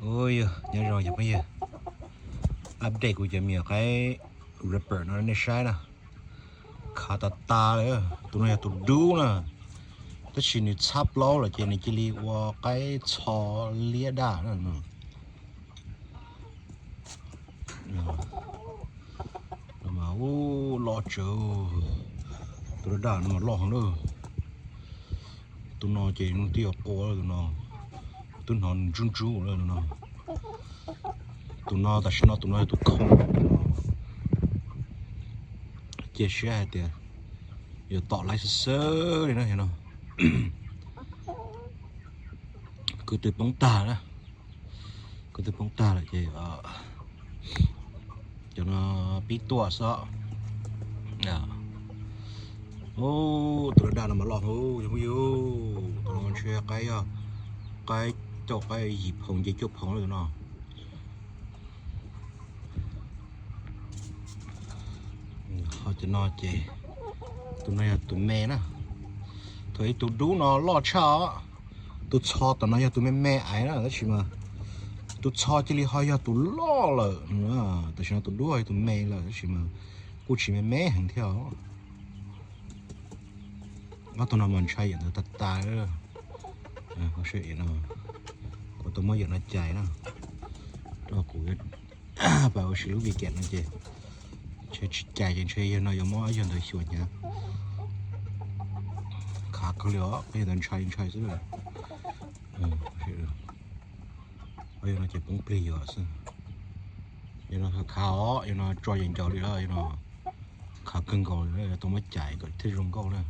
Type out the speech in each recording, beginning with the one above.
Ua, nyob zoo cov phooj ywg, update kuv cov me nyuam qaib rapper no nej saib na. Khav tas tas li. Tus no yog tus dub na, tab sis nws txhab plaub lawm ces nws cia li ua qaib txho liab daj na. Ub, loj tsawv. Tus daj daj no mas loj heev lawm. Tus no ces nws twb yuav qua lawm tus no. Twb hnov nws ntsub ntsub lawm tus no. Tus no tam sim no tus no yog tus khoo. Cia siab hais tias yuav tom laiv xwb xwb li na no. Kwv tw poob tag na. Kwv tw poob tag lawm ces cov no pib tuaj xwb. Ub, tus daj daj no mas loj heev cov phooj ywg. Tus no ntshe qaib, qaib cauj qaib yim phaus nce cuaj phaus lawm tus no. Ho cov no ces tus no yog tus me na. Thaum ub tus dub no loj tshaj os. Tus txho tom no yog tus me me aiv na tab sis mas tus txho cia li ho yog tus loj lawm. Tam sim no tus dub yog tus me lawm tab sis mas kuj tsis me me heev thiab os. Ob tug no mas ntshai yam ntawd tas tas. Kuv tau muab yam no cais na, kuv pab ua si lub vi kem no ces ntshe tsis cais ces ntshe yawg no yuav muab yawg ntawd xyuas hnyav. Khav kawg li os, yawg ntawd ntshai ntshai xwb. Yawg no ces poob plig yuav xwb. Yawg no khav os, yawg no tso yees ncaus li lawm, yawg no khav kawg nkaus li, tau muab cais kom thiaj zoo nkauj na.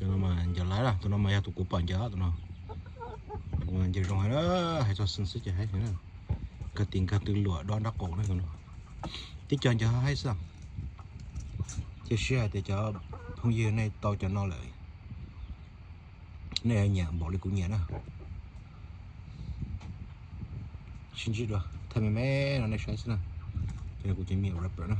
Tus no mas ncaws laiv, tus no mas yog tus kuv pom ncaws tus no. Ncaws zoo heev, hais txog xeev xwb ces heev na. Nkag tim nkag tw luam dob nrab qaum na tus no. Tib co ncaws haib xwb. Cia siab hais tias cov phooj ywg nej tau cov no lawm, nej nyiam npaum li kuv nyiam na. Sib ntsib dua thaij me me no nej saib xwb na. Ces kuv cov me rapper na.